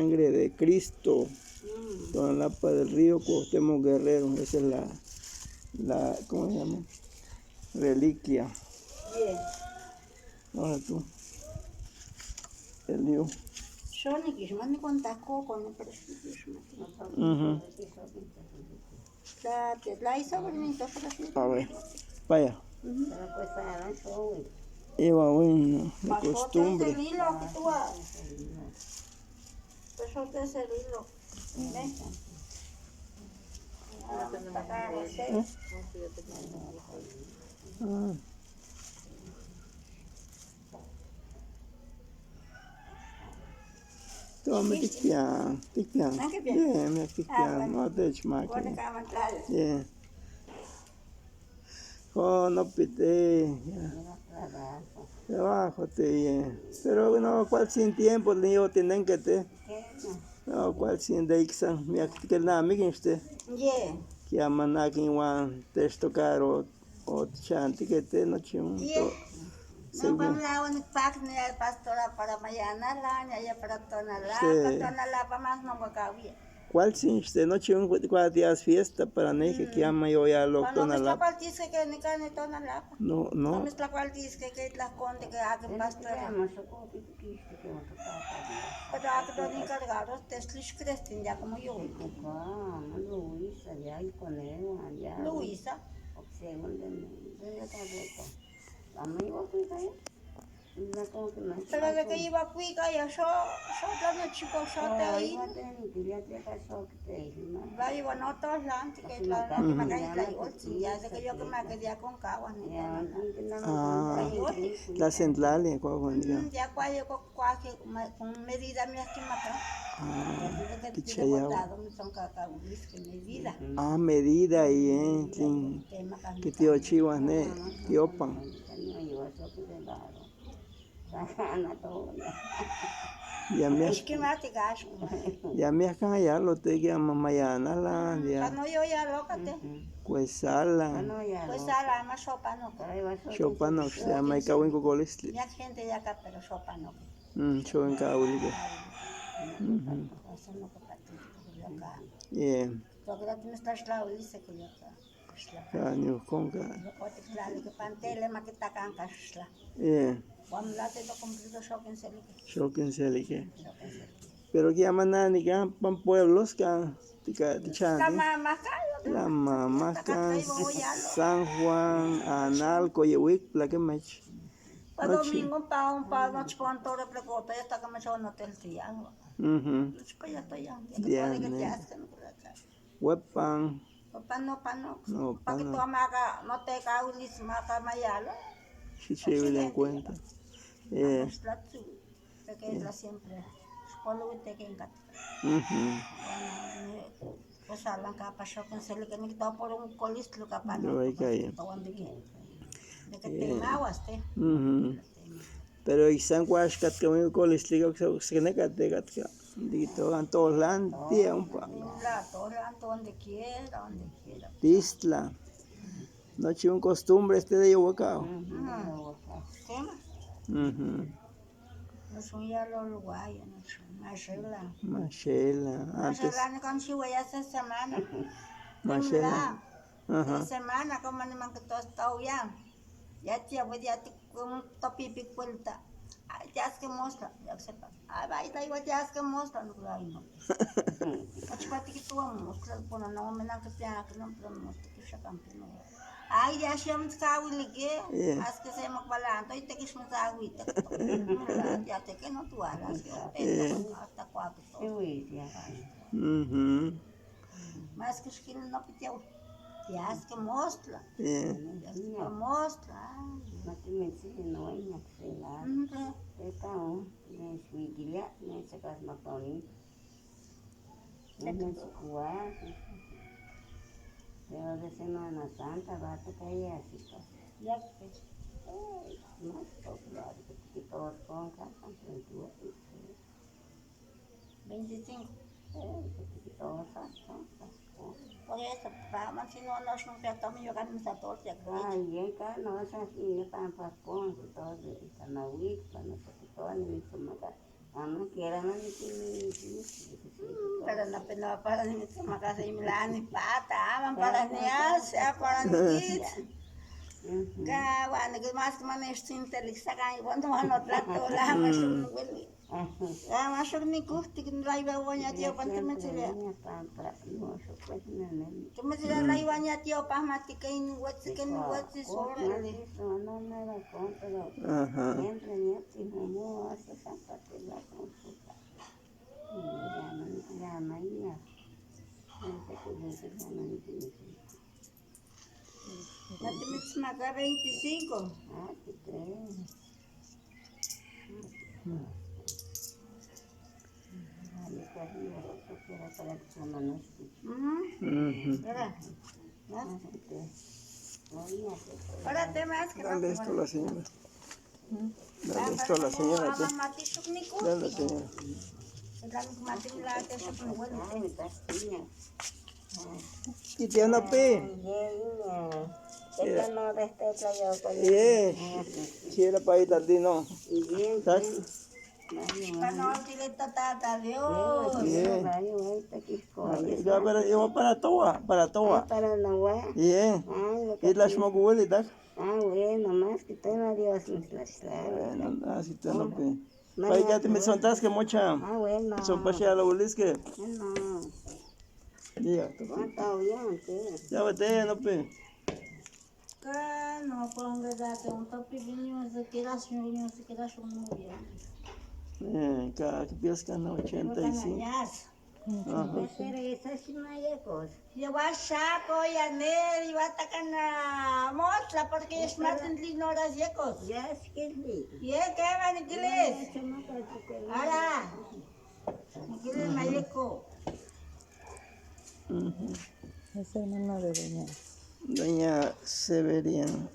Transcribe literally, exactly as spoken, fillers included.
sangre de Cristo. Tonalapa del Río, Cuauhtémoc Guerrero. Esa es la, la, ¿cómo se llama? Reliquia. Ahora tú. El lío. Ujú. A ver, vaya. Iba bueno, la costumbre. ¿Eh? Ah. Toma, tikpian, tikpian. Bien, mira, tikpian. No te eches más. Bien. Oh, no pite. Trabajo te, bien. Pero no, ¿cuál sin tiempo? Ni yo tienen que te. No, ¿cuál sin de iksan? Mira, que nada, mi que este. Ye. Que amanakin wan, te esto caro. O chanti que te noche un to. No, según. Cuando la un pack ni al pastora para mañana la, ni allá para Tonalá, sí. Para Tonalá, para más no me cabía. ¿Cuál sin este? Noche un cuatro días fiesta para ne que llama yo ya lo Tonalá. No me está cual dice que ni carne Tonalá. No, no. No me está cual dice que la conde que haga pastora. Pero a que los encargados te slish crestin ya como yo. Luisa, ya y con él, ya. Luisa. Según de mí, de la carreta. Amigo, ¿qué cae? Pero de que iba cuica, ya yo, yo, no, chico, yo te ahí. Va, iba, no, todos la antes que la antes que me caí, la yo, ya sé que yo que me quedé con caguas, ni nada. Ah, la central, ¿y cuál, cuál, ya? Ya, cuál, yo, cuál, con medida, me aquí, acá. Ah, que ya. Son cacahuiles, que medida. Ah, medida, y, eh, que tío Chihuahua, ¿no? Tío Pan. Ya me, ya me acá ya lo te llama mañana la ya. Cuando yo ya lo cate. Cuesala. Cuesala, más sopa no. Sopa no, se llama el cabo en cocolisli. Ya gente ya acá, pero sopa no. Mm, sopa en cabo. Eso no que para ti, yo acá. Yeah. Yo creo que no estás la dice que yo acá. Años con ka. Eh. Shokin selike. Pero que llama nani ka pan pueblos ka tika tichan. La mama ka San Juan, Analco, Yewik, la que mech. Pa domingo pa un pa noche pon todo plecota ya está que me son hotel tiango. Mhm. Noche pa ya está ya. Ya. Wepan. Wepan no, pan no. No, pan no. Pakito maka, no te kaulis maka mayalo. Si se en cuenta. Eh. Te que es la siempre. Cuando te que encanta. Mhm. Salan kapa shokin seli kani kita por un kolis lo kapa no. Yo ahí caí. Tawan de que. De que te mawas te. Mhm. Pero isan kuashkat kami kolis liga se ne kate katka. Dito an tolan tia un pa. La tolan donde quiera, donde quiera. Tistla. No chi un costumbre este de yo wakao. Mhm. Mhm. No son ya lo lugar, no son. Mashela. Mashela. Antes. Mashela ni kan si waya esa semana. Mashela. Ajá. Esa semana como ni man que todo está ya. Ya te voy ya te con topi picuelta. Ay, ya es que mostra, ya sepa. Ay, va, y da igual ya es que mostra, no creo no. Achpati que tú mostra, bueno, no me nan que te que no pero mostra que se campeón. Ay, ya se me está huele que. Más que se me balando y te que se me está agüita. Ya te que no tú hagas. Hasta cuatro. Mhm. Mas que shkil no piteu. Tias que mostla. Tias que mostla. Mati me si no hay maxela. Esta un me shwigilia me se kas matoni. Me shkua. Pero de Semana Santa va a tocar y así pues. Ya que. Más popular que todos con casa, con tu. Veinticinco. Por eso, vamos, si no, nos nunca estamos yo ganas a todos de aquí. Ay, en cada no, esas niñas están para con todo, están ahorita, no sé qué todo, ni su mamá, cuando quieran, no, ni si, ni si, ni si, ni si, ni si, pero no, pero no para ni su mamá, se me la ni pata, aman para ni hace, para ni quita. Kawan, que más que man es sin telexagan, cuando van a tratar la más un güey. Ama shok ni kuhtik ni laiba waña tio pan tumetsile. Tumetsile laiba waña tio pan matikai ni wetsi kai ni wetsi sora. Ajá. Mati mitsmaka veinticinco. Ujú. Ujú. Ahora. Ahora te vas que dale esto a la señora. Dale esto a la señora. Dale, señora. Y tiene pi. Ye, si era para ir tardino. ¿Estás? Para no tirarte tata, Dios. Ye. Ya, pero yo para toa, para toa. Para no va. Ye. Y la shmoku huele, ¿estás? Ah, bueno, más que todo, Dios nos la sabe. Bueno, así te lo pe. Pai ka te me son tas que mucha. Ah, bueno. Son pa shia la ulis que. No. Ya, to. Cuánto bien, sí. Ya vete, no pe. Ka no ponga date un topi vino se queda su vino se queda su muy bien. Eh, ka que piensas que no ochenta y cinco. Ajá. Pero esa sí no hay cosa. Lleva shaco y anel y va a tacar la mostra porque es más en linoras yecos. Ya es que sí. Y es que van a inglés. Ahora. Inglés mayeco. Ujú. Es hermana de doña. Doña Severian,